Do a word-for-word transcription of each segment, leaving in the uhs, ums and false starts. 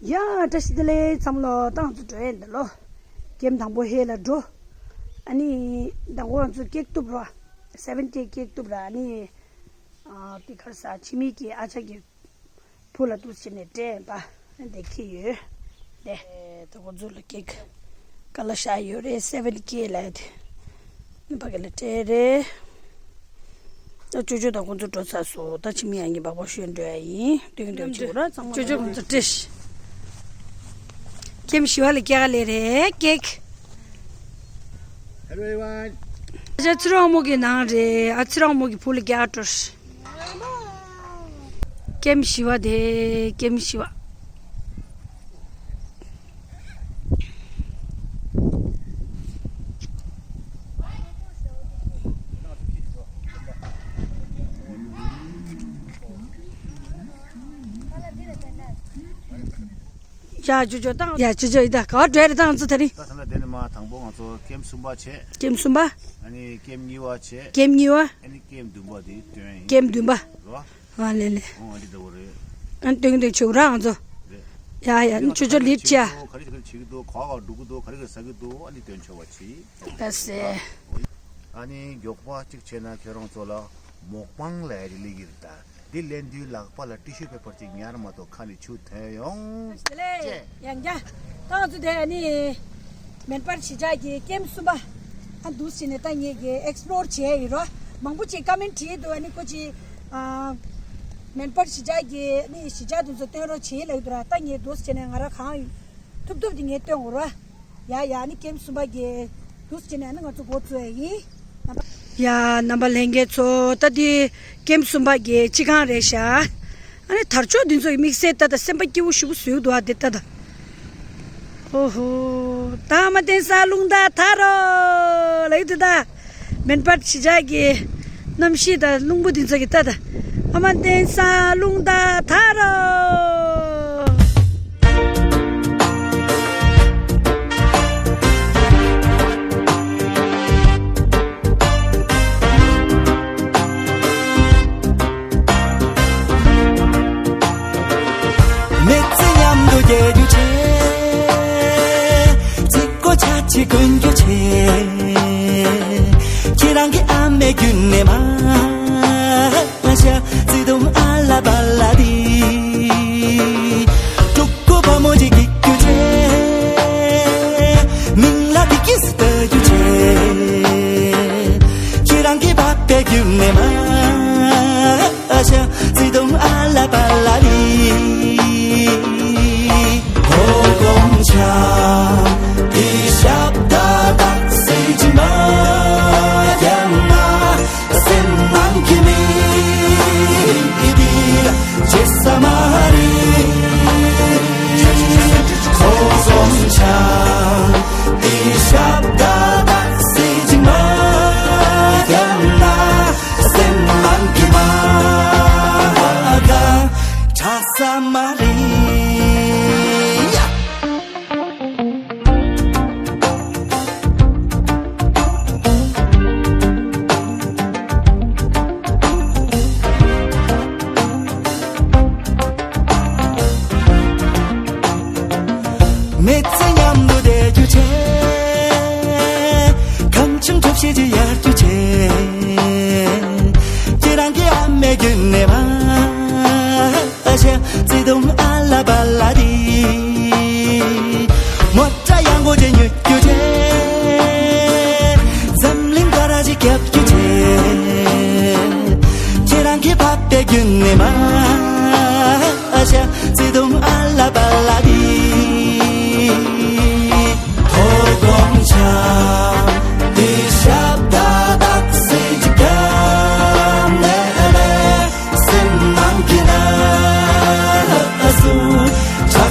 ཡ། བཀྲ་ཤིས་བདེ་ལེགས་ཚང་མ་ལོ། ཏང་ཚོ་འགྲོ་ཡས་འདི་ལོ། ཀེམ་དང་པོ་ཧེ་ལ་འགྲོ། ཨ་ནི་དང་པོ་ང་ཚོ་ཀེག་གཏུབ་ར། སེ་ཝེན་ཀེག་ཀེག་གཏུབ་ར། ཨ་ནི་ཨ་པི་ཁར་ས་ཕྱི་མིག་གི་ཨ་ཅག་གི་བུ་ལ་འདུག་བྱས་ནས་སྤྲད་པ་འདི་ཁྱེར་ཡོད། དེ་ད་ཁོ་ཚོ་ལ་ཀེག་ག་ལ་བཞག་ཡོད་རེད། སེ་ཝེན་ཀེ་ལ་དེ་ནི་ཕ་གི་ལ་སྤྲད་རེད། ད་ཅོ་ཅོ་དང་ཁོ་ཚོ་འགྲོ་ཚར་སོང་། ད་ཕྱི་མིག་ཡང་གི་སྦག་སྦག་ཞོན་འགྲོ་ཡ་ཡིན། སྟོན་སྟོན་བྱེད་དགོས་ར། ཚང་མ་ཅོ་ཅོ་ཁོ་ཚོ་སྤྲད་ཤི། ཀེམ་བཞི་པ་ལ་སྐྱེལ་ག་སླེབས་རེད་ཀེག Hello everyone. ཨ་ཅག་ཚེ་རིང་དབང་མོ་གི་ནང་རེད། ཨ་ཚེ་རིང་དབང་མོ་གི་བུ་ལ་སྐྱེལ་ག་འགྲོ། ཀེམ་བཞི་པ་དེ། ཀེམ་བཞི་པ། ཡ་ཅོ་ཅོ་ཏང་། ཡ་ཅོ་ཅོ་ཡི་ད་ག་བ་འགྲོ་ཡ་རེད། ཏང་ཚོ་དེ་རིང་། ད་ཐ་ན་དེ་ནི་མ་དང་པོ་ང་ཚོ་ཀེམ་གསུམ་པ་བྱས། ཀེམ་གསུམ་པ། ཨ་ནི་ཀེམ་གཉིས་པ་བྱས། ཀེམ་གཉིས་པ། ཨ་ནི་ཀེམ་བདུན་པ་དེ་སྟོན་ཡིན། ཀེམ་བདུན་པ། རོ། ཨ་ལེ་ལེ། ཨོ་ཨ་འདི་འདྲ་བོ་རེད། ཨ་ནི་སྟོན་སྟོན་བྱེད་དགོས་ར་ང་ཚོ། རེད། ཡ་ཡ། ཨ་ནི་ཅོ་ཅོ་ལིབ་ཅ། ག་རེ་ག་རེ་བྱེད་ཀྱི་འདུག་ག་རེ་ག་རེ་འགྲོ་གི་འདུག་ག་རེ་ག་རེ་ཟ་གི་འདུག་ཨ་ནི་སྟོན་ཆོག་པ་བྱེད། ལགས་སེ། ཨ་ནི་མགྱོགས་པ་གཅིག་བྱས་ན་ཁྱེད་རང་ཚོ་ལ་མོག་པང་ལབ་ཡ་ཅིག་སླེབས་ཀྱི་རེད་ད། འདི་ལེན་དུས་ལག་པ་ལ་ཊི་ཤུ་པེ་པར་ཅིག་ཉར་མ་གཏོགས་ཁ་ནས་ཆུ་འཐེན་ཡོང་། བདེ་ལེགས། ཡང་བསྐྱར། ད་ང་ཚོ་དེ་ནི་མེན་པར་གཞིས་ཆགས་ཀྱི་ཀེམ་གསུམ་པ། ཨ་འདུག་སེ་ནས་ད་ངེད་ཀྱིས་ཨེགས་པི་ལོར་བྱས་ཡོད་རོ། མང་པོ་ཅིག་ཀོ་མེན་བྲིས་འདུག་ཨ་ནི་ཁོ་ཅིག་ཨ་མེན་པར་གཞིས་ཆགས་ཀྱི་ནི་གཞིས་ཆགས་དེ་ཚོ་སྟོན་རོགས་བྱེད་ལབ་འདུག་ར། ད་ངས་འདུག་སེ་བྱས་ནས་ང་ར་གང་ཐུབ་ཐུབ་དེ་ངས་སྟོན་དགོས་རོ། ཡ་ཡ། ཨ་ནི་ཀེམ་གསུམ་པ་གི་འདུག་སེ་བྱས་ནས་ཨ་ནི་ང་ཚོ་འགོ་བཙུགས་ཡ་ཡིན། ཡ་རྣམ་པ་ལྷན་རྒྱས་ཚོ། ད་འདི་ཀེམ་གསུམ་པ་གི་སྤྱི་ཁང་རེད་ཤག་ཨ་ནི་དར་ལྕོག་འདི་ཚོ་ཡི་དམིགས་བསལ་ད་ད་སེམས་པ་སྐྱིད་པོ་ཞེ་པོ་བཟོས་འདུག་ཨ་འདི་ད་ད། ཨོ་ཧོ། ད་ཨ་མ་བསྟན་ས་རླུང་རྟ་དར་རོ་ལབ་ཀྱི་འདུག་ད། མེན་པར་གཞིས་ཆགས་ཀྱི་གནམ་གཤིས་དང་རླུང་བུ་འདི་ཚོ་གི་ད་ད། ཨ་མ་བསྟན་ས་རླུང་རྟ་དར་རོ། མི་ཚེ་མཉམ་དུ་སྐྱེལ་རྒྱུ་བྱས། རྩིག་པ་ཆ་གཅིག་གོན་རྒྱུ་བྱས། ཁྱེད་རང་གི་ཨ་མའི་རྒྱུད་ནས་མ། ཨ་ཤ་བརྩེ་དུང་ཨ་ལ་པ་ལ་དི། ཕྲུ་གུ་བུ་མོ་ཅིག་སྐྱེ་རྒྱུ་བྱས། མིང་ལ་བི་ཀི་སི་བཏགས་རྒྱུ་བྱས། ཁྱེད་རང་གི་པ་པའི་རྒྱུད་ནས་མ། ཨ་ཤ་བརྩེ་དུང་ཨ་ལ་པ་ལ་དི། ཧོ་དགོང་ཆ་དེ་ཞབས་ད་དག་སེ་ཇི་མ་ཡང་ན། སེམས་ནང་གི་མི་དེ་ལ་བརྗེད་ས་མ་རེད། ཁོ་སོང་ཆ་དེ་ཞབས་ད་དག་སེ་ཇི་མ་ཡང་ན། སེམས་ནང་གི་མ་དག་ཆགས་ས་མ་རེད། མི་ཚེ་མཉམ་དུ་བསྡད་རྒྱུ་བྱས། གང་བྱུང་ཐབས་ཤེས་ཀྱིས་ཡར་རྒྱུ་བྱས། ཁྱེད་རང་གི་ཨ་མའི་རྒྱུད་ནས་མ། ཨ་ཤ་བརྩེ་དུང་ཨ་ལ་པ་ལ་དི། མོ་ཊ་ཡག་པོ་ཅིག་ཉོ་རྒྱུ་བྱས། འཛམ་གླིང་སྐོར་ར་ཅིག་རྒྱབ་རྒྱུ་བྱས། ཁྱེད་རང་གི་པ་པའི་རྒྱུད་ནས་མ། ཨ་ཤ་བརྩེ་དུང་ཨ་ལ་པ་ལ་དི། ཧོ་དགོང་ཆ་དེ་ཞབས་ད་དག་སེ་ཇི་གམ་ལེ་ལེ། སེམས་ནང་གི་ན་སུ་ཆ་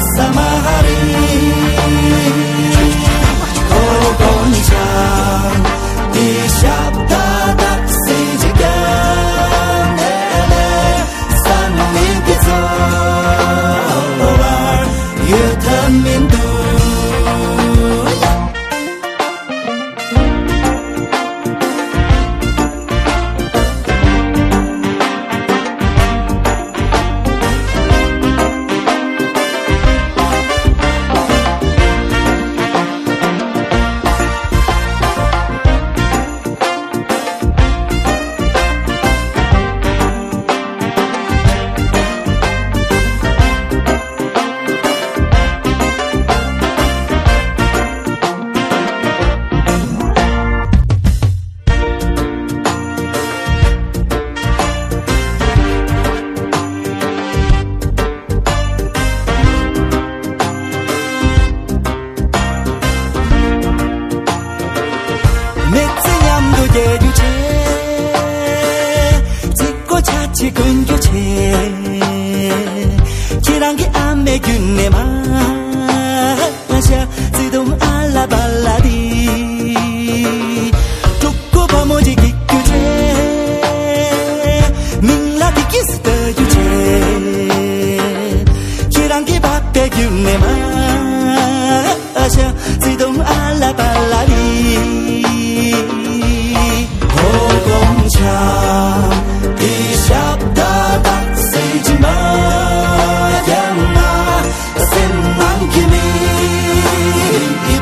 ཀྱི་ཨ་མའི་རྒྱུད་ནས་མ་ཤ་བརྩེ་དུང་ཨ་ལ་པ་ལ་དི། ཕྲུ་གུ་ཕོ་མོ་གཅིག་སྐྱེ་རྒྱུ་བྱས། མིང་ལ་དི་ཀི་སི་ལྟ་རྒྱུ་བྱས། ཁྱེད་རང་གི་པ་པའི་རྒྱུད་ནས་མ་ཤ་བརྩེ་དུང་ཨ་ལ་པ་ལ་རི། ཧོ་གོང་ཆ་དེ་ཞབས་ད་དག་སེ་ཇི་མ་རྒྱ་ན་སེམས་ནང་གི་མི་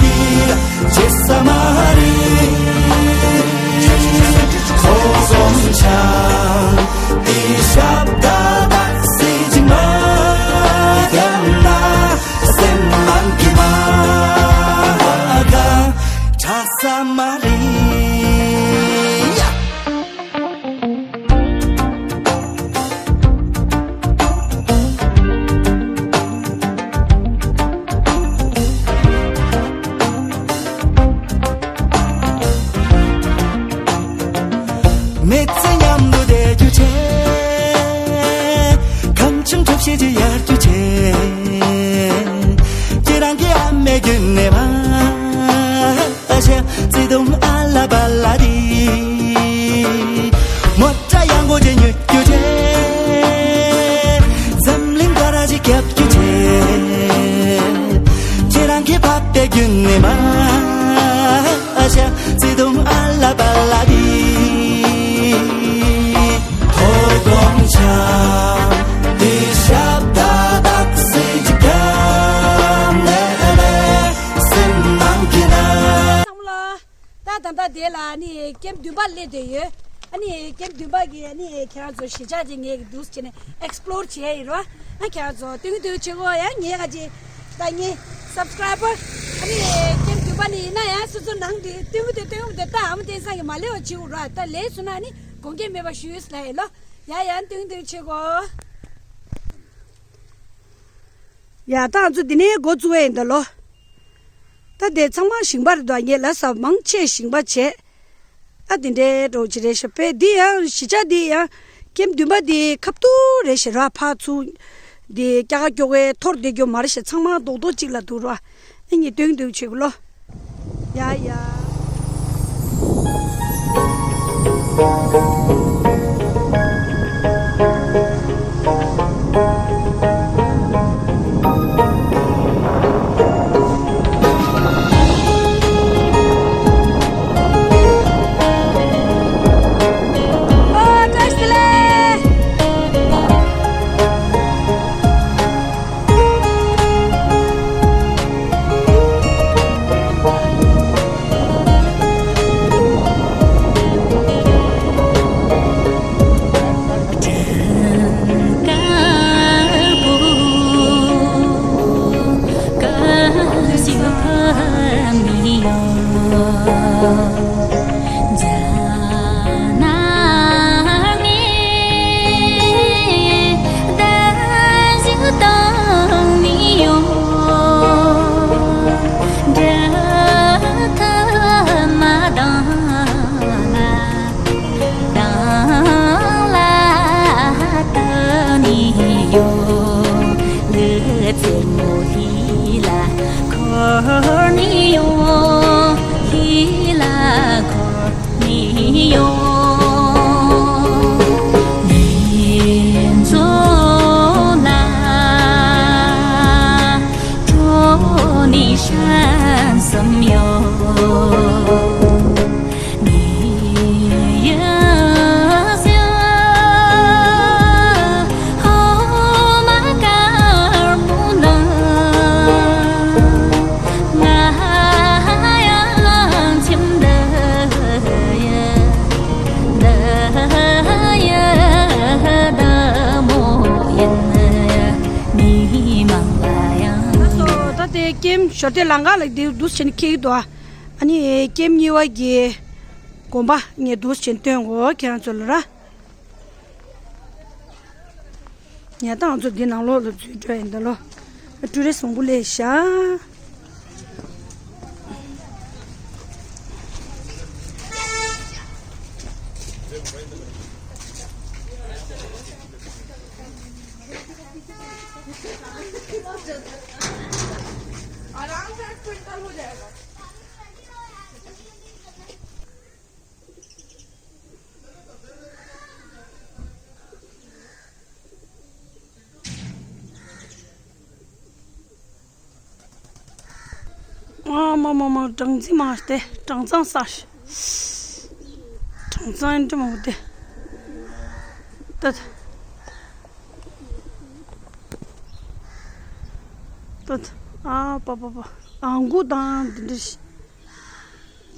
དེ་ཇེ་ས་མ་རི། ཧོ་གོང་ཆ་དེ་ཞབས་ད་དག་སེ་ཇི་མ་རྒྱ་ན་སེམས་ནང་གི་མ་ག་ཆ་ས་མ་རི། མི་ཚེ་མཉམ་དུ་བསྡད་རྒྱུ་བྱས། གང་བྱུང་གྲོགས་བྱེད་ཀྱི་ཡར་རྒྱུ་བྱས། ཁྱེད་རང་གི་ཨ་མའི་རྒྱུད་ནས་མ་ཤ་བརྩེ་དུང་ཨ་ལ་པ་ལ་དི། མོ་ཊ་ཡང་གོ་ཅེ་ཉོ་རྒྱུ་བྱས། འཛམ་གླིང་ག་ར་ཅིག་རྒྱབ་རྒྱུ་བྱས། ཁྱེད་རང་གི་པ་པའི་རྒྱུད་ནས་མ་ཤ་བརྩེ་དུང་ཨ་ལ་པ་ལ་དི། ཧོ་གོང་ཆ་དེ་ཞབས་ད་དག་སེ་ཇི་གམ་ལེ་ལེ་སེམས་ནང་གི་ན། ད་ད་ལྟ་དེ་ལ་ཨ་ནི་ཀེམ་བདུན་པ་སླེབས་བསྡད་ཡོད། ཨ་ནི་ཀེམ་བདུན་པ་གི་ཨ་ནི་ཁྱེད་རང་ཚོ་གཞིས་ཆགས་དེ་ངས་འདུག་བྱས་ནས་ཨེག་སི་པི་ལོར་བྱས་ཡིན་རོ། ཨ་ཁྱེད་རང་ཚོ་སྟོན་གི་འདུག་བྱེད་གོ། ཡང་ངས་ཨ་ཅེ་ད་ངའི་སབ་སི་ཀ་རའི་བར་ཨ་ནི་ཀེམ་བདུན་པ་ནི་ཡིན་ན་ཡང་སོ་སོ་ནང་དེ་སྟོན་གི་འདུག་སྟོན་གི་འདུག་ད་ཨ་མ་བསྟན་སང་གི་མ་སླེབས་པ་བྱེད་འུ་རོ། ད་ལས་སོང་ན་ཨ་ནི་དགོངས་འགལ་མེད་པ་ཞུས་ལ་ཡིན་ལོ། ཡ་ཡང་སྟོན་གི་འདུག་བྱེད་གོ། ཡ་ད་ང་ཚོ་འདི་ནས་འགོ་བཙུགས་ཡ་ཡིན་ད་ལོ། ད་དེ་ཚང་མ་ཞིང་པ་རེད་དོ། ངས་ལ་ས་མང་ཆེ་ཞིང་པ་བྱས། ཨ་དེ་འདྲའི་འགྲོ་ཅི་རེད་ཤག་པས་འདི་ཡང་གཞིས་ཆགས་འདི་ཡང་ཀེམ་བདུན་པ་འདི་ཁ་ཐུག་རེད་ཤག་ར། ཕར་ཚུར་འདི་སྐྱ་ཀ་སྐྱོ་གའི་ཐོར་བསྡད་རྒྱུ་མ་རེད་ཤག། ཚང་མ་རྡོག་རྡོག་གཅིག་ལ་འདུག་ར། ཨ་ནི་སྟོན་གི་འདུག་བྱེད་གི་ལོ། ཡ་ཡ། ད་དེ་ཀེམ་ཞོར་དེ་ལང་ཀ་ལ་དེ་འདུག་བྱས་ནས་འཁྱེར་གྱི་འདུག་ཨ་ནི་ཀེམ་གཉིས་པ་གི་དགོན་པ་ངས་འདུག་བྱས་ནས་སྟོན་གོ་ཁྱེད་རང་ཚོ་ལ་ར། ཉལ་ཐང་ཚོ་འདི་ནང་ལོགས་ལ་འཛུལ་འགྲོ་ཡིན་ད་ལོ། ཀྲུའུ་རེ་བཟང་པོ་ལས་ཤག आराम से आठ क्विंटल हो जाएगा। ཨ་མ་མ་མ། སྦྲང་རྩི་མ་སྟེ་སྦྲང་རྩི་ཟ་ཤི། སྦྲང་རྩི་འདྲ་མོ་དེ། ཏད། ཏད། ཨ་པ་པ་པ། ཨ་འགུ་དང་འདི་འདྲ་ཤི།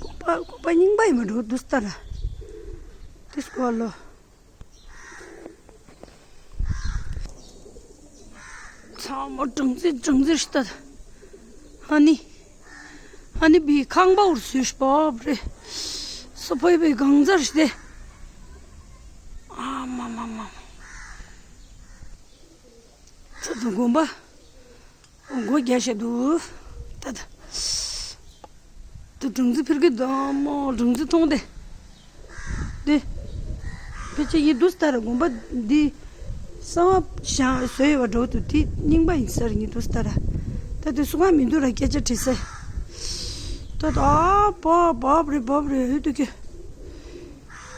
ཁོ་པ་ཁོ་པ་རྙིང་པ་ཡིན་མ་འགྲོ་འདུག་ལྟ་ར། དེ་སྐོར་ལོ། ཚང་མ་སྦྲང་རྩི་སྦྲང་རྩི་ཞིག་ལྟ། ཧ་ནི། ཧ་ནི་བི་ཁང་པ་འུར་སུས་བབ་རེད། སོ་ཕོའི་བི་གང་ཚར་ཞིག་སྟེ། ཨ་མ་མ་མ། ཚ་ཚ་དགོན་པ། སྒོ་རྒྱག་བྱས་འདུག་ད་ད། ད་སྦྲང་རྩི་ཕུལ་གི་འདུག་མོ་སྦྲང་རྩི་མཐོང་སྟེ། འདི། ཕལ་ཆེར་ཡིན་འདུག་ལྟ་ར། དགོན་པ་འདི་གསང་བ་བཞེངས་བཟོས་ཡོད་པ་འགྲོ་འདུག་དེ་རྙིང་པ་ཡིན་ས་རེད། ཡིན་འདུག་ལྟ་ར། ད་དེ་སུ་གང་མི་འདུག་ར། སྐད་ཆ་དྲི་ས། ད་ད་ཨ་བབ་བབ་རེད་བབ་རེད་འུ་འདུག་གི།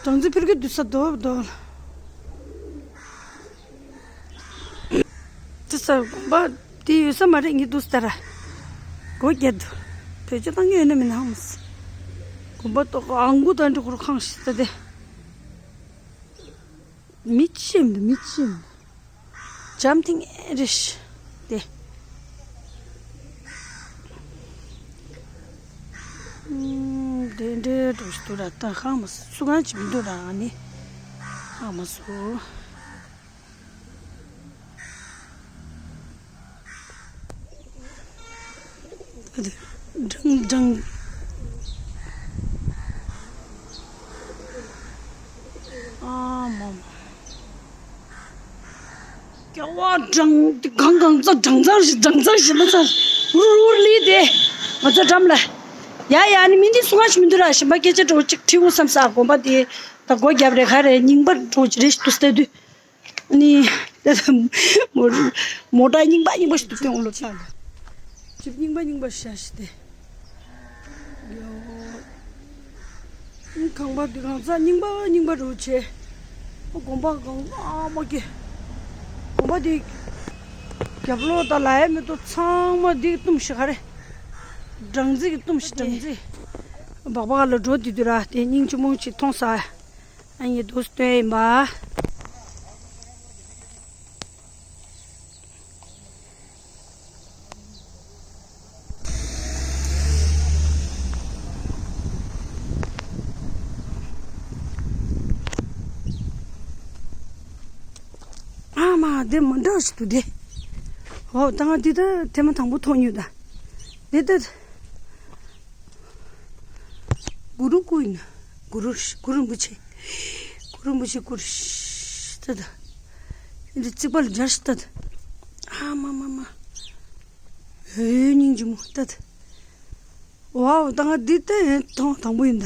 སྦྲང་རྩི་ཕུལ་གི་འདུག་ས་རྡོབ་རྡོབ། དེ་ས་དགོན་པ་དེ་ཡོད་ས་མ་རེད། ངས་འདུག་ལྟ་ར། སྒོ་རྒྱག་འདུག་བེད་སྤྱོད་བཏང་གི་ཡོད་ན་མིན་ན་ཧ་མ་སི། དགོན་པ་ཏོག་ཨང་གུ་དང་འདྲ་ཁོར་ཁང་ཞིག་ལྟ་དེ། མི་ཅི་མི་འདུག་མི་ཅི་མི་འདུག་འཇམ་ཐིང་ངེ་རེད་ཤི། དེ། ཨུམ། དེ་འདྲའི་འགྲོ་ཞིག་འདུག་ར། ད་ཧ་མ་སི་སུ་གང་ཅི་མི་འདུག་ར། ཨ་ནི་ཧ་མ་སི། སྦྲང་སྦྲང་། ཨ་མ་མ། སྐྱ་བ་སྦྲང་། གང་གང་ཚ་སྦྲང་ཚང་ཞིག་སྦྲང་ཚང་ཞིག་ལ་ཚ། འུར་འུར་ལི་དེ། ང་ཚོ་འགྲམ་ལ། ཡ་ཡ། ནི་མི་འདི་སུ་གང་ཞིག་མི་འདུག་ར། གཞན་པ་སྐད་ཆ་འགྲོ་གཅིག་ཁྲིད་འོ་བསམ་ས། དགོན་པ་དེ་ད་སྒོ་རྒྱབ་རེད་ག་རེད། རྙིང་པ་འགྲོ་གཅིག་རེད་ཞིག་འདུག་ལྟ་དུས། ནི། མོ་མོ་ཊ་རྙིང་པ་རྙིང་པ་ཞིག་འདུག་སྟེ་འོང་ལོ་ཆགས་ལ། ཅིབ་རྙིང་པ་རྙིང་པ་ཤ་ཞིག་སྟེ། ཡོ། ཁང་པ་འདི་གང་ཚ་རྙིང་པ་རྙིང་པ་རུ་ཆེ། ཨོ་དགོན་པ་གང་ཨ་མ་ཀེ། དགོན་པ་འདི། རྒྱབ་ལོགས་དང་ལ་ཡ་མེ་ཏོག་ཚང་མ་འདི་གཏུམ་ཞིག་ག་རེ། སྦྲང་རྩི་གི་གཏུམ་ཞིག་སྦྲང་རྩི། སྦག་སྦག་ལ་འགྲོ་དུས་དུས་ར་དེ་སྙིང་རྗེ་མོ་ཅིག་མཐོང་ས། ཨ་ཡེ་དུས་སྟོན་ཡིན་པ། ཨ་མ་དེ་མ་འདྲ་ཞིག་འདུག་དེ། ཨོ་ད་ང་འདི་ད་ཐེངས་མ་དང་པོ་མཐོང་མྱོང་ད། འདི་ད། གུ་རུ་སྐུ་ཡིན་ན། གུ་རུ་གུ་རུ་རིན་པོ་ཆེ། གུ་རུ་རིན་པོ་ཆེ་སྐུ་རེད་ཤི། ད་ད། འདི་རྩིག་པ་ལ་སྦྱར་ཤི་ད་ད། ཨ་མ་མ་མ། ཧེ་སྙིང་རྗེ་མོ་ད་ད། ཝའོ་ད་ང་འདི་ད་ཐོང་དང་པོ་ཡིན་ད།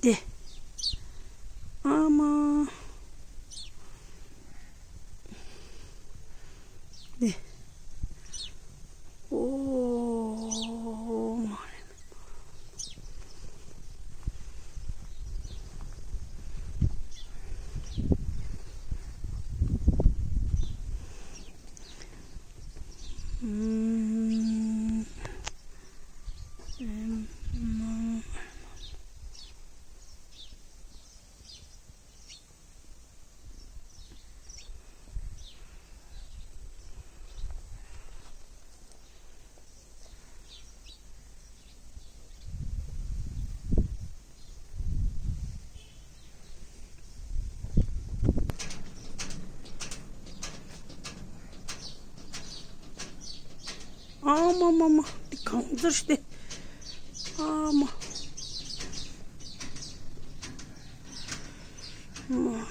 དེ། ཨ་མ། དེ། ཨོ། ཨ་མ་མ་མ། འདི་གང་ཚར་ཤི་སྟེ། ཨ་མ། མ།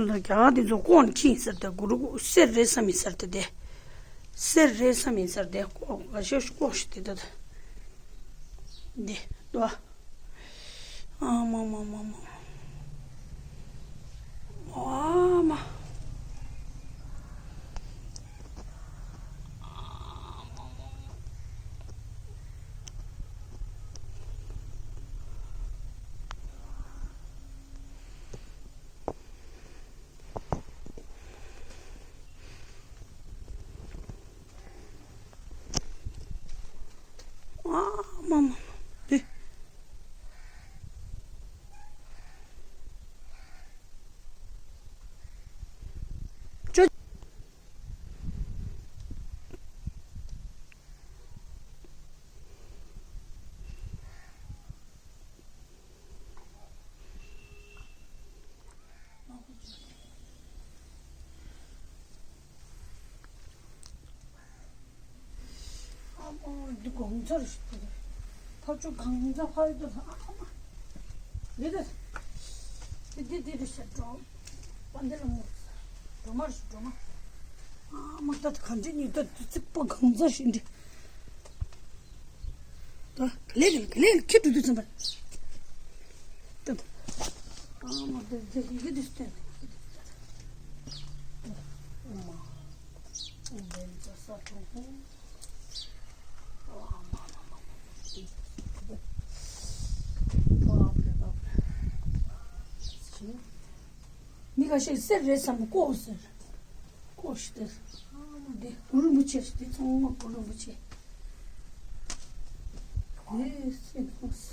རྒྱ་གར་དེ་ཚོ་ཀོང་ཁྱིན་ཟེར་ཏེ་གུ་རུ་གུ་གསེར་རེ་སམ་ཡིན་ཟེར་ཏེ་དེ། གསེར་རེ་སམ་ཡིན་ཟེར་ཏེ་ཀོང་ག་ཤོ་ཀོང་ཤི་དེ་ད་དེ་དོ། ཨ་མ་མ་མ་མ། ཨ་མ། ཨ་མ་མ་མ། དེ། ཅོ། ཨ་མ་འདི་གང་ཚར་ཞིག་འདུག་ཕ་ཆུ་གང་ཚར་ཕ་ཡི་འདུག་ཨ་མ། འདི་འདི་འདི་འདི་འདི་ཤ་འགྲོ། པ་འདི་ལ་མོ། འགྲོ་མར་ཞིག་འགྲོ་མ། ཨ་མ་ད་གང་འདྲི་ཉི་ད་འདི་ཚིག་པ་གང་ཚར་ཞིག་འདི། ད་ག་ལེ་ག་ལེ་ག་ལེ་ཁྱི་འགྲོ་དུས་ཙམ་པ། ད་ད། ཨ་མ་ད་ད་ཡི་གེ་འདི་སྟོན། ཨ་མ། འདི་ཚོ་ས་ཁྲོམ་ཧོ། ཨ་མ་མ་མ་མ། མི་ཁ་ཤས་གསེར་རེད་བསམ་ནས་ཀོ་ཟེར། ཀོ་ཞིག་དེ། ཨ་མ་འདི་གུ་རུ་མུ་ཆེ་ཞིག་དེ་ཚང་མ་གུ་རུ་མུ་ཆེ། ཨེ་སེམས་ཁོང་ས།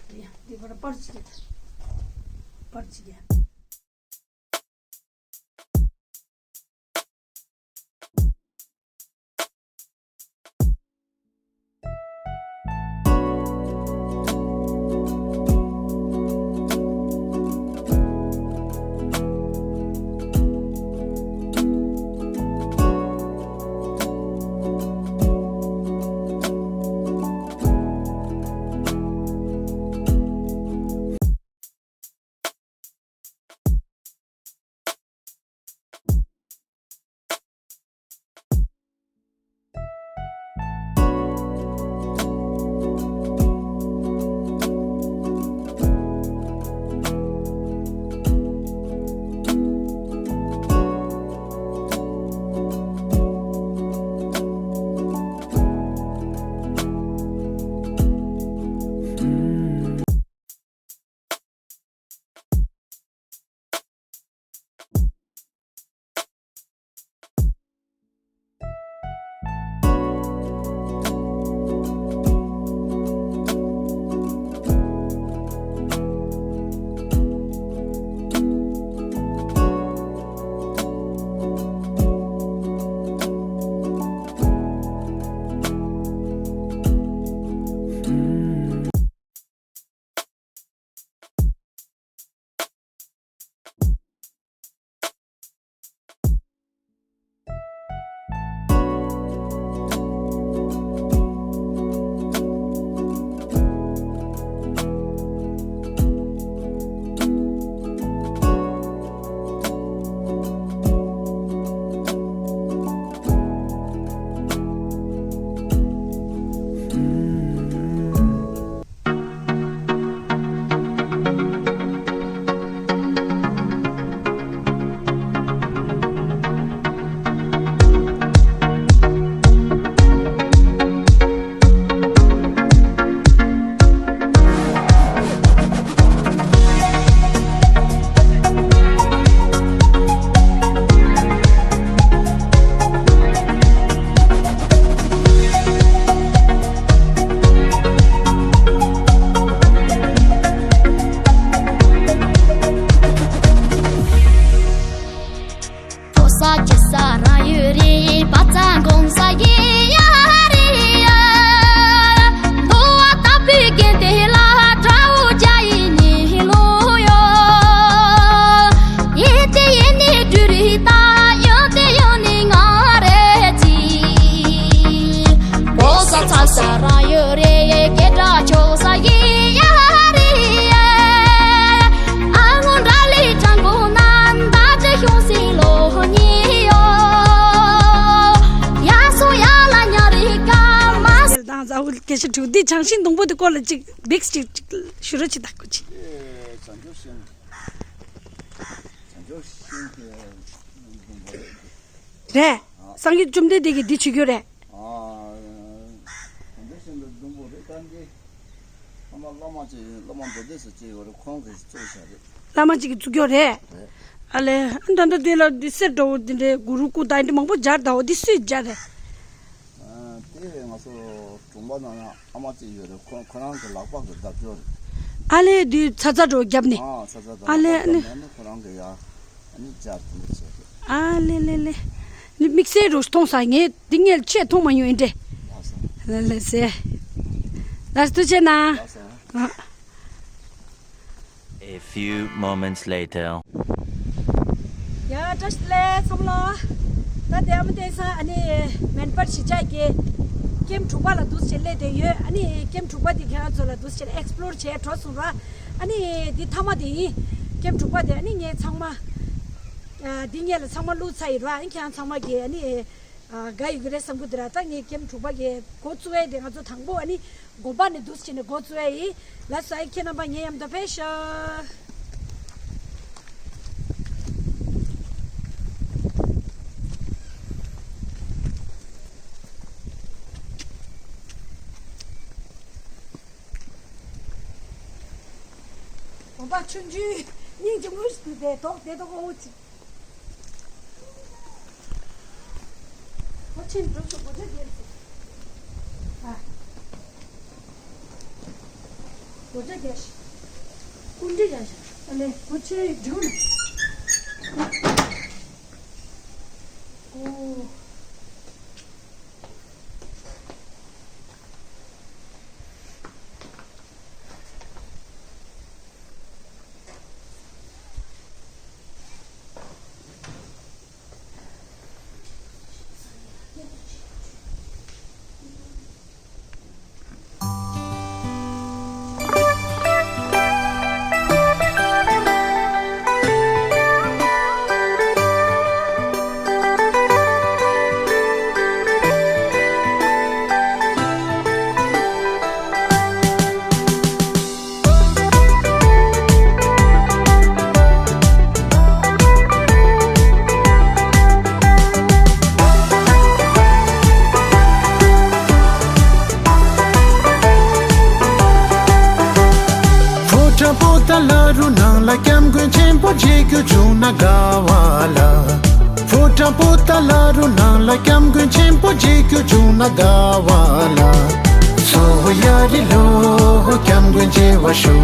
འདི་ཡང་འདི་བར་པར་ཅིག་གྱ། པར་ཅིག་གྱ། ཞིག་འདུག་འདི་བྱང་ཤིང་སྡོང་པོ་དེ་སྐོར་ལ་ཅིག་བེགས་ཅིག་ཅིག་ཞུ་རོགས་ཅིག་ད་གོ་ཅིག་ཨེ། བྱང་ཆུབ་ཤིང་། བྱང་ཆུབ་ཤིང་གི་སྡོང་པོ་རེད། རེད། སངས་རྒྱས་བཅོམ་ལྡན་འདས་ཀྱིས་འདི་བྱེད་རྒྱུ་རེད། ཨ། བྱང་ཆུབ་ཤིང་གི་སྡོང་པོ་རེད། ད་འདི་ཨ་མ་བླ་མ་ཅིག་བླ་མ་མདོ་སྡེ་ཟེར་ཅིག་ཡོད་རེད། ཁོང་གིས་བཙུགས་བཞག་རེད། བླ་མ་ཅིག་གིས་བཙུགས་རྒྱུ་རེད། རེད། ཨ་ལས། ཨ་ད་ལྟ་འདི་ལ་འདི་གསེར་འདྲ་བོ་འདི་འདྲའི་གུ་རུ་སྐུ་དང་འདི་མང་པོ་སྦྱར་ད་འོ། འདི་སུས་སྦྱར་རེད། ཨ། དེ་ང་ཚོ་གྲོང་པ་ནང་ན་ཨ་མ་གཅིག་ཡོད་རེད། ཁོ་ཁོ་རང་གི་ལག་པ་གི་བརྡབ་སྐྱོར་རེད། ཨ་ལས། དེ་ཚ་ཚ་འགྲོ་བརྒྱབ་ནས། ཨ། ཚ་ཚ་དང་ཨ་ལས། ལག་པ་ཨ་ལས། བརྡབ་ནས་ཁོ་རང་གི་ཡ་ཨ་ནི་སྦྱར་དེ་འདྲ་བྱས་རེད། ཨ་ལས་ལས་ལས། ནི་དམིགས་བསལ་རུ་མཐོང་ས། ངས་འདི་སྔོན་ཆད་མཐོང་མ་མྱོང་ཡིན་འདྲ། ལགས་སོ། ལགས་ལགས་སེ། ལགས་སོ། ཐུགས་རྗེ་གནང་། ལགས་སོ། ཨ། A few moments later. ཡ། བཀྲ་ཤིས་བདེ་ལེགས་ཚང་མ་ལ། ད་ལྟ་ཨ་མ་བསྟན་སང་ཨ་ནི་སྨན་པ་གཞིས་ཆགས་ཀྱི་ཀེམ་དྲུག་པ་ལ་འདུག་སེ་སླེབས་བསྡད་ཡོད། ཨ་ནི་ཀེམ་དྲུག་པ་དེ་ཁྱེད་རང་ཚོ་ལ་འདུག་སེ་ཨེགས་པི་ལོར་བྱས་འགྲོ་སོང་ར། ཨ་ནི་འདི་མཐའ་མ་དེ་ཡིན། ཀེམ་དྲུག་པ་དེ་ཨ་ནི་ངས་ཚང་མ་ཨ་འདི་སྔོན་ལ་ཚང་མ་བླུགས་ཚར་ཡིན་ར། ཨ་ནི་ཁྱེད་རང་ཚང་མ་གིས་ཨ་ནི། ཨ། དགའ་ཡོད་ཀྱི་རེད་བསམ་གྱི་འདུག་ར། ད་ངས་ཀེམ་དྲུག་པ་གི་འགོ་བཙུགས་ཡས་དེ་ང་ཚོ་དང་པོ་ཨ་ནི་དགོན་པ་ནས་འདུག་སེ་བྱས་ནས་འགོ་བཙུགས་ཡས་ཡིན། ལགས་སོ། ཨ་ཁྱེད་རྣམ་པ་ངའི་མཉམ་དུ་ཕེབས་ཤོག་དགོན་པ་ཆུང་ཆུང་སྙིང་རྗེ་མོ་ཞིག་འདུག་དེ་དོག་དེ་དོག་འོ་ཅིག་ཁོ་ཕྱིན་འགྲོ་སོང་། སྒོ་ལྕགས་བརྒྱབ་སོང་། ཨ། སྒོ་ལྕགས་བརྒྱབ་ཤག་སྐུ་མགྲོན་བརྒྱབ་ཤག་ཨ་ལས། སྒོ་ཕྱིར་འགྲོ་ན། ཨོ། ཕོ་བྲང་པོ་ཏཱ་ལ་རུ་ནང་ལ་སྐྱབས་མགོན་ཆེན་པོ་མཇལ་རྒྱུ་བྱུང་ན་དགའ་བ་ལ། ཕོ་བྲང་པོ་ཏཱ་ལ་རུ་ནང་ལ་སྐྱབས་མགོན་ཆེན་པོ་མཇལ་རྒྱུ་བྱུང་ན་དགའ་བ་ལ། སོ་ཡ་རི་ལོ་སྐྱབས་མགོན་མཇལ་བར་ཤོག་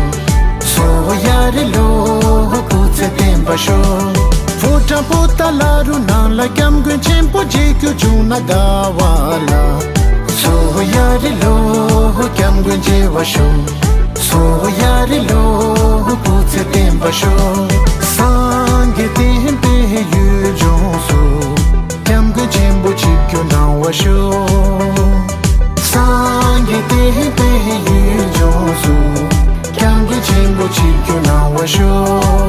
སོ་ཡ་རི་ལོ་སྐུ་ཚེ་བརྟན་པར་ཤོག་ཕོ་བྲང་པོ་ཏཱ་ལ་རུ་ནང་ལ་སྐྱབས་མགོན་ཆེན་པོ་མཇལ་རྒྱུ་བྱུང་ན་དགའ་བ་ལ། སོ་ཡ་རི་ལོ་སྐྱབས་མགོན་མཇལ་བར་ཤོག་སོ་ཡ་རི་ལོ་སྐུ་ཚེ་བརྟན་པར་ཤོག་སངས་རྒྱས་བསྟན་པའི་ཡུལ་ལྗོངས་སུ། སྐྱབས་མགོན་ཆེན་པོ་ཆིབས་བསྒྱུར་གནང་བར་ཤོག་སངས་རྒྱས་བསྟན་པའི་ཡུལ་ལྗོངས་སུ། སྐྱབས་མགོན་ཆེན་པོ་ཆིབས་བསྒྱུར་གནང་བར་ཤོག་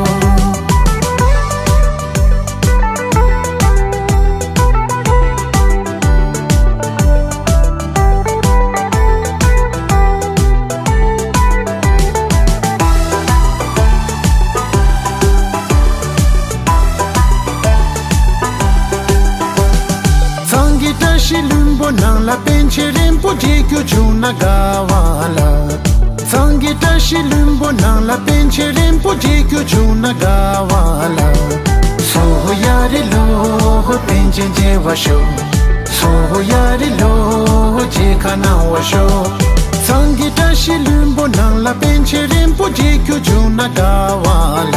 གཙང་གི་བཀྲ་ཤིས་ལྷུན་པོ་ནང་ལ་པཎ་ཆེན་རིན་པོ་ཆེ་མཇལ་རྒྱུ་བྱུང་ན་དགའ་བ་ལ། གཙང་གི་བཀྲ་ཤིས་ལྷུན་པོ་ནང་ལ་པཎ་ཆེན་རིན་པོ་ཆེ་མཇལ་རྒྱུ་བྱུང་ན་དགའ་བ་ལ། སོ་ཡ་རི་ལོ་པཎ་ཆེན་མཇལ་བར་ཤོག་སོ་ཡ་རི་ལོ་མཇལ་ཁ་གནང་བར་ཤོག་གཙང་གི་བཀྲ་ཤིས་ལྷུན་པོ་ནང་ལ་པཎ་ཆེན་རིན་པོ་ཆེ་མཇལ་རྒྱུ་བྱུང་ན་དགའ་བ་ལ།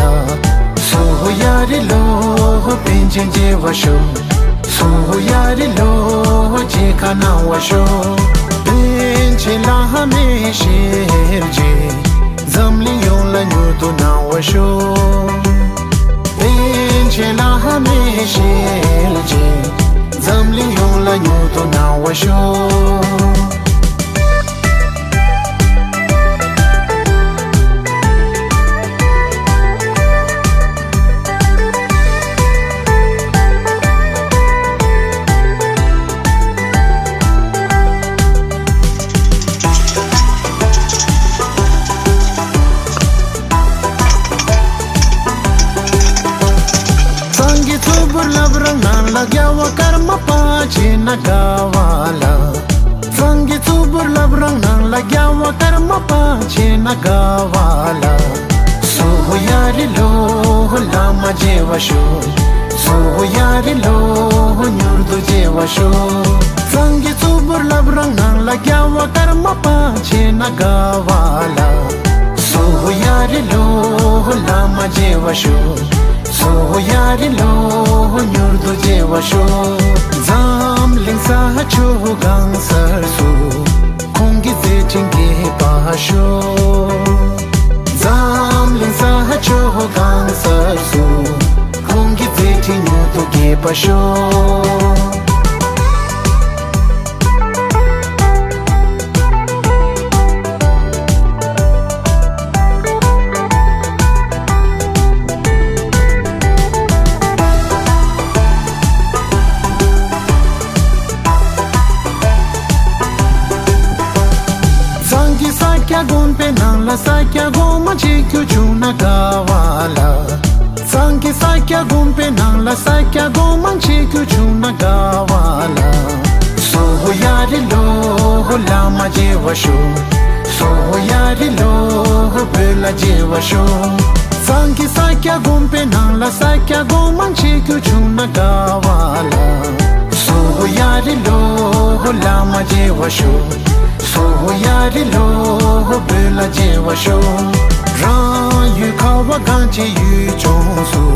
སོ་ཡ་རི་ལོ་པཎ་ཆེན་མཇལ་བར་ཤོག་སོ་ཡ་རི་ལོ་མཇལ་ཁ་གནང་བར་ཤོག་པཎ་ཆེན་བླ་མའི་ཞལ་མཇལ། འཛམ་གླིང་ཡོངས་ལ་མྱུར་དུ་གནང་བར་ཤོག་པཎ་ཆེན་བླ་མའི་ཞལ་མཇལ། འཛམ་གླིང་ཡོངས་ལ་མྱུར་དུ་གནང་བར་ཤོག་རྒྱལ་བ་ཀརྨ་པ་བྱེད་ན་དགའ་བ་ལ། སངས་རྒྱས་གཙུག་ཕུད་རླབས་རང་སྣང་ལ། རྒྱལ་བ་ཀརྨ་པ་བྱེད་ན་དགའ་བ་ལ། སོ་ཧོ་ཡ་རི་ལོ་ཧོ་བླ་མ་མཇལ་བར་ཤོག། སོ་ཧོ་ཡ་རི་ལོ་ཧོ་མྱུར་དུ་མཇལ་བར་ཤོག། སངས་རྒྱས་གཙུག་ཕུད་རླབས་རང་སྣང་ལ། རྒྱལ་བ་ཀརྨ་པ་བྱེད་ན་དགའ་བ་ལ། སོ་ཧོ་ཡ་རི་ལོ་ཧོ་བླ་མ་མཇལ་བར་ཤོག། སོ་ཧོ་ཡ་རི་ལོ་ཧོ་མྱུར་དུ་མཇལ་བར་ཤོག། འཛམ་གླིང་ས་ཕྱོགས་གང་སར་སུ། ཁོང་གི་མཛད་འཕྲིན་རྒྱས་པར་ཤོག། འཛམ་གླིང་ས་ཕྱོགས་གང་སར་སུ། ཁོང་གི་མཛད་འཕྲིན་མྱུར་དུ་རྒྱས་པར་ཤོག། སངས་རྒྱས་ས་སྐྱ་དགོན་པའི་ནང་ལ། ས་སྐྱ་གོང་མ་མཇལ་རྒྱུ་བྱུང་ན་དགའ་བ་ལ། སངས་རྒྱས་ས་སྐྱ་དགོན་པའི་ནང་ལ། ས་སྐྱ་གོང་མ་མཇལ་རྒྱུ་བྱུང་ན་དགའ་བ་ལ། སོ་ཧོ་ཡ་རི་ལོ་ཧོ་བླ་མ་མཇལ་བར་ཤོག། སོ་ཧོ་ཡ་རི་ལོ་ཧོ་བོད་ལ་མཇལ་བར་ཤོག། སངས་རྒྱས་ས་སྐྱ་དགོན་པའི་ནང་ལ། ས་སྐྱ་གོང་མ་མཇལ་རྒྱུ་བྱུང་ན་དགའ་བ་ལ། སོ་ཧོ་ཡ་རི་ལོ་ཧོ་བླ་མ་མཇལ་བར་ཤོག། སོ་ཧོ་ཡ་རི་ལོ་ཧོ་བོད་ལ་མཇལ་བར་ཤོག། རང་ཡུལ་ཁ་བ་གངས་ཅན་ཡུལ་ལྗོངས་སུ།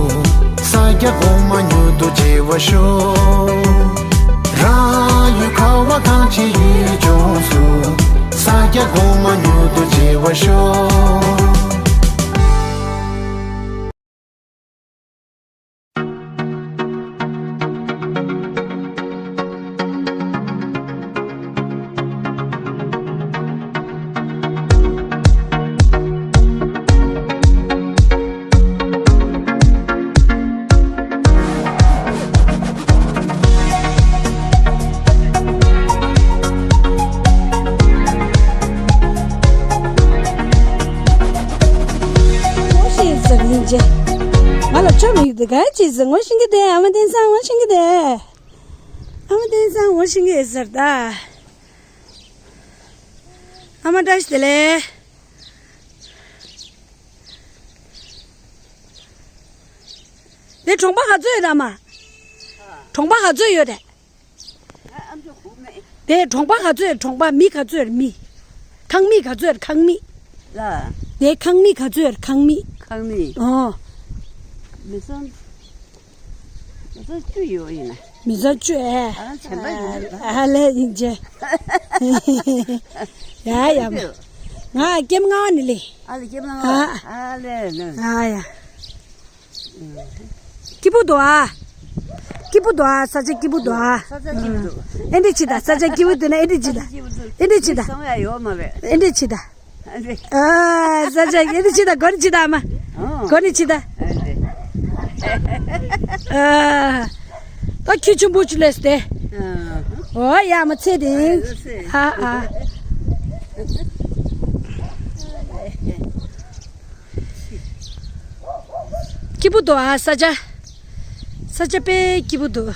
ས་སྐྱ་གོང་མ་མྱུར་དུ་མཇལ་བར་ཤོག། རང་ཡུལ་ཁ་བ་གངས་ཅན་ཡུལ་ལྗོངས་སུ། ས་སྐྱ་གོང་མ་མྱུར་དུ་མཇལ་བར་ཤོག། ངོ་ཤེས་ཟེར་ཡིན་ཅེ། ང་ལ་ཆོ་མི་ཡོད་དེ་ག་ཅི་ཟེར། ངོ་ཤེས་ཀྱི་དེ་ཨ་མ་བསྟན་སང་ངོ་ཤེས་ཀྱི་དེ། ཨ་མ་བསྟན་སང་ངོ་ཤེས་ཀྱི་ཟེར་ད། ཨ་མ་བཀྲ་ཤིས་བདེ་ལེགས། དེ་གྲོང་པ་ག་ཚོད་ཡོད་ཨ་མ། གྲོང་པ་ག་ཚོད་ཡོད་རེད། དེ་གྲོང་པ་ག་ཚོད་ཡོད། གྲོང་པ་མི་ག་ཚོད་ཡོད་མི། ཁང་མིག་ག་ཚོད་ཡོད་ཁང་མིག་ལ། དེ་ཁང་མིག་ག་ཚོད་ཡོད་ཁང་མིག་ཁང་མིག་ཨོ། མི་ཚང་། ང་ཚོ་བཅུ་ཡོད་ཡིན་ན། མི་ཚང་བཅུ་ཨེ། ཨ་ལ་ལས་ཡིན་ཅེ། ཡ་ཡ་མ། ང་ཀེམ་ལྔ་བ་ནི་ལི། ཨ་ལ་ཀེམ་ལྔ་བ། ཨ་ལས་ལ། ཨ་ཡ། སྐྱིད་པོ་འདུག་ཨ། སྐྱིད་པོ་འདུག་ཨ། ས་ཆ་སྐྱིད་པོ་འདུག་ཨ། ས་ཆ་སྐྱིད་པོ་འདུག་ཨེ་འདྲ་ཅི་ད་ས་ཆ་སྐྱིད་པོ་འདུག་ན་ཨེ་འདྲ་ཅི་ད། ཨེ་འདྲ་ཅི་ད། སོང་ཡ་ཡོད་མ་རེད། ཨེ་འདྲ་ཅི་ད། ཨ་ས་ཆ་ཨེ་འདྲ་ཅི་ད་གོ་ནི་ཅི་ད་མ། གོ་ནི་ཅི་ད། ཨ། ད་ཁྱི་ཆུང་པོ་ཅི་ལས་ཏེ། ཨོ་ཡ་མ་ཚེ་དེ། ཨ་ཨ། སྐྱིད་པོ་འདུག་ཨ་ས་ཆ། ས་ཆ་དཔེ་སྐྱིད་པོ་འདུག་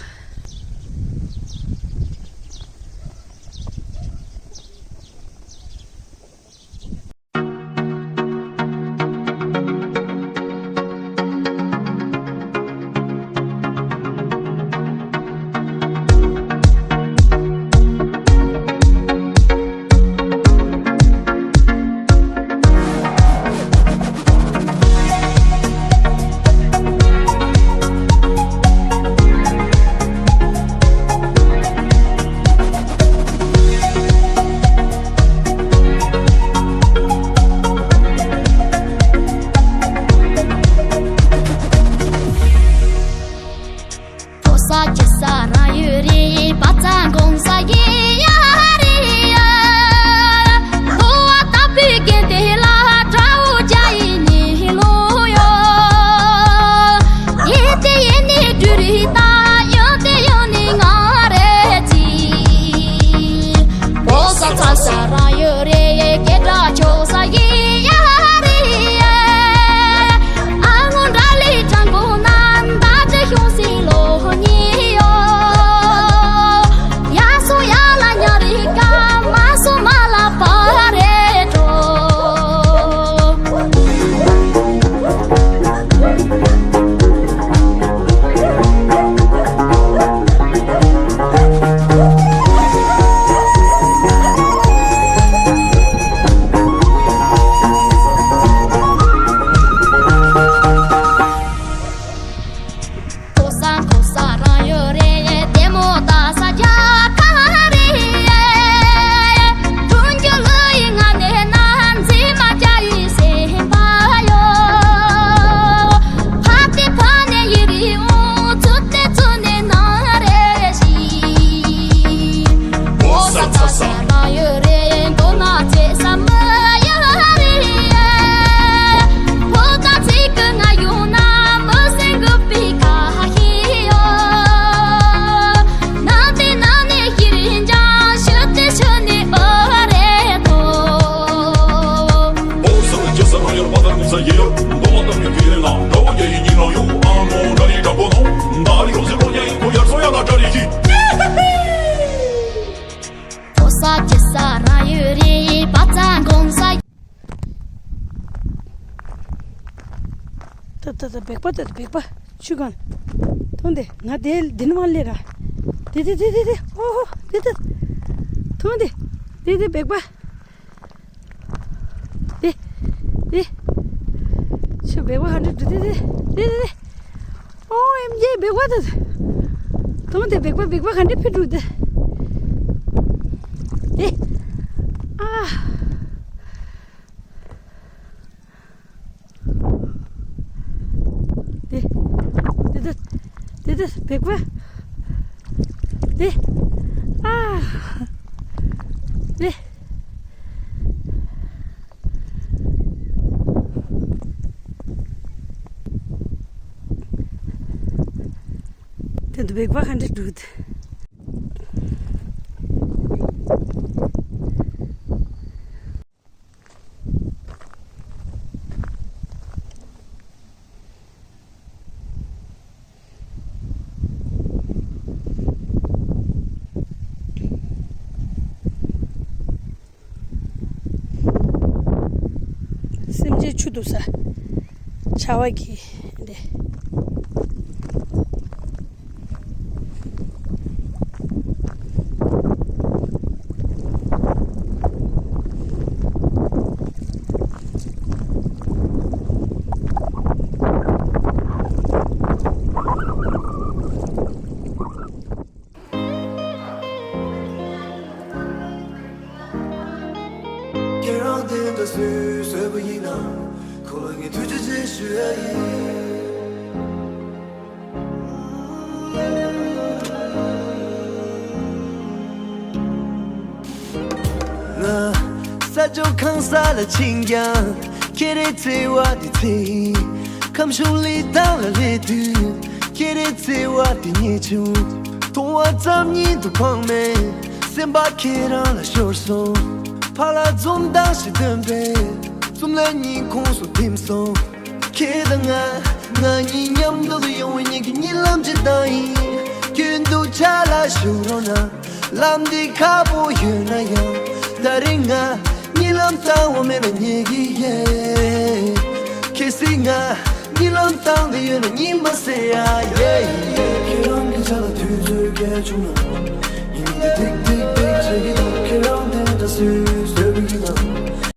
ད་ད་ད་སྦལ་པ། ད་སྦལ་པ་ཆུ་སྒང་། མཐོང་དེ། ང་དེ་འདི་ནས་མར་སླེབས་ར། དེ་དེ་དེ་དེ་དེ། ཨོ་ཧོ། དེ་དེ། མཐོང་དེ། དེ་དེ་སྦལ་པ། དེ་དེ། ཆུ་སྦལ་པ་ག་འདྲ་འདུག་དེ་དེ་དེ་དེ་དེ། ཨོ་ཨེམ་ཇི། སྦལ་པ་ད། མཐོང་དེ། སྦལ་པ་སྦལ་པ་ག་འདྲ་ཕི་འདུག་དེ། དེ། ཨ། དེ། དེ་དེ། དེ་དེ་སྦལ་པ། དེ། ཨ། དེ། དེ་འདི་སྦལ་པ་ག་འདྲ་འདུག་དེ། སེམས་ཅན་ཆུ་འདུག་ས། ཆར་པ་གིས་འདི། ཁྱེད་རང་དེ་འདྲ་སུས་བཟོས་པ་ཡིན་ན། ཁོ་ལ་ངས་ཐུགས་རྗེ་ཆེ་ཞུ་ཡ་ཡིན། ང་ས་ཕྱོགས་གང་ས་ལ་ཕྱིན་ཀྱང་། ཁྱེད་རའི་བརྩེ་བ་དེ་འཚོལ། ཁམས་གཞུང་ལི་ཐང་ལ་སླེབས་དུས། ཁྱེད་རའི་བརྩེ་བ་དེ་རྙེད་བྱུང་། མཐོང་བ་ཙམ་ཉིད་དུ་ཕངས་མེད། སེམས་པ་ཁྱེད་རང་ལ་ཤོར་སོང་། ཕར་ལ་འཛུམ་མདངས་ཤིག་སྟོན་པས། འཛུམ་ལ་སྙིང་ཁོང་སུ་ཐིམ་སོང་། ཁྱེད་དང་ང་། ང་གཉིས་མཉམ་དུ་ཡོང་བའི་གཉིས་ཀྱི་གཉིད་ལམ་ཇི་ལྟར་ཡིན། རྒྱུན་དུ་ཆ་ལ་ཞུགས་རོགས་གནང་། ལམ་འདི་ཁག་པོ་ཡོད་ན་ཡང་། ད་རེས་ང་གཉིད་ལམ་བཏང་བ་མེད་ན་ཉལ་གི་ཡིན། གལ་སྲིད་ང་གཉིད་ལམ་བཏང་བསྡད་ཡོད་ན་གཉིད་མ་སད་ཡ། ཡེ་ཡེ། ཁྱེད་རང་གི་ཆ་ལ་དུས་ཚོད་སྐྱེལ་བྱུང་ན།